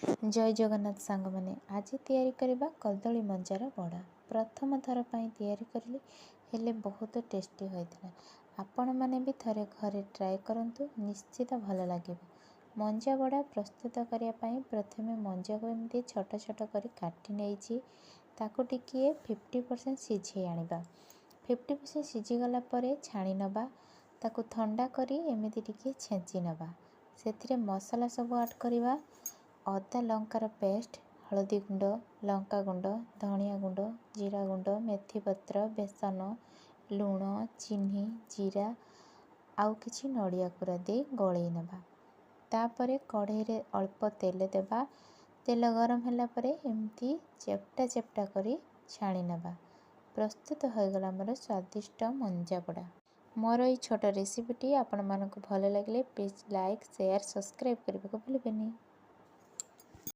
ଜୟ ଜଗନ୍ନାଥ ସାଙ୍ଗମାନେ, ଆଜି ତିଆରି କରିବା କଦଳୀ ମଞ୍ଜାର ବଡ଼ା। ପ୍ରଥମ ଥର ପାଇଁ ତିଆରି କରିଲି, ହେଲେ ବହୁତ ଟେଷ୍ଟି ହୋଇଥିଲା। ଆପଣମାନେ ବି ଥରେ ଘରେ ଟ୍ରାଏ କରନ୍ତୁ, ନିଶ୍ଚିତ ଭଲ ଲାଗିବ। ମଞ୍ଜା ବଡ଼ା ପ୍ରସ୍ତୁତ କରିବା ପାଇଁ ପ୍ରଥମେ ମଞ୍ଜାକୁ ଏମିତି ଛୋଟ ଛୋଟ କରି କାଟି ନେଇଛି। ତାକୁ ଟିକିଏ 50% ସିଝେଇ ଆଣିବା। 50% ସିଝିଗଲା ପରେ ଛାଣି ନେବା। ତାକୁ ଥଣ୍ଡା କରି ଏମିତି ଟିକିଏ ଛେଞ୍ଚି ନେବା। ସେଥିରେ ମସଲା ସବୁ ଆଡ଼୍ କରିବା: ଅଦା ଲଙ୍କାର ପେଷ୍ଟ, ହଳଦୀ ଗୁଣ୍ଡ, ଲଙ୍କା ଗୁଣ୍ଡ, ଧନିଆ ଗୁଣ୍ଡ, ଜିରା ଗୁଣ୍ଡ, ମେଥି ପତ୍ର, ବେସନ, ଲୁଣ, ଚିନି, ଜିରା ଆଉ କିଛି ନଡ଼ିଆ କୁରା ଦେଇ ଗୋଳେଇ ନେବା। ତାପରେ କଢ଼େଇରେ ଅଳ୍ପ ତେଲ ଦେବା। ତେଲ ଗରମ ହେଲା ପରେ ଏମିତି ଚେପ୍ଟା ଚେପ୍ଟା କରି ଛାଣି ନେବା। ପ୍ରସ୍ତୁତ ହୋଇଗଲା ଆମର ସ୍ୱାଦିଷ୍ଟ ମଞ୍ଜା ବଡ଼ା। ମୋର ଏଇ ଛୋଟ ରେସିପିଟି ଆପଣମାନଙ୍କୁ ଭଲ ଲାଗିଲେ ପ୍ଲିଜ୍ ଲାଇକ୍, ସେୟାର, ସବସ୍କ୍ରାଇବ୍ କରିବାକୁ ଭୁଲିବେନି।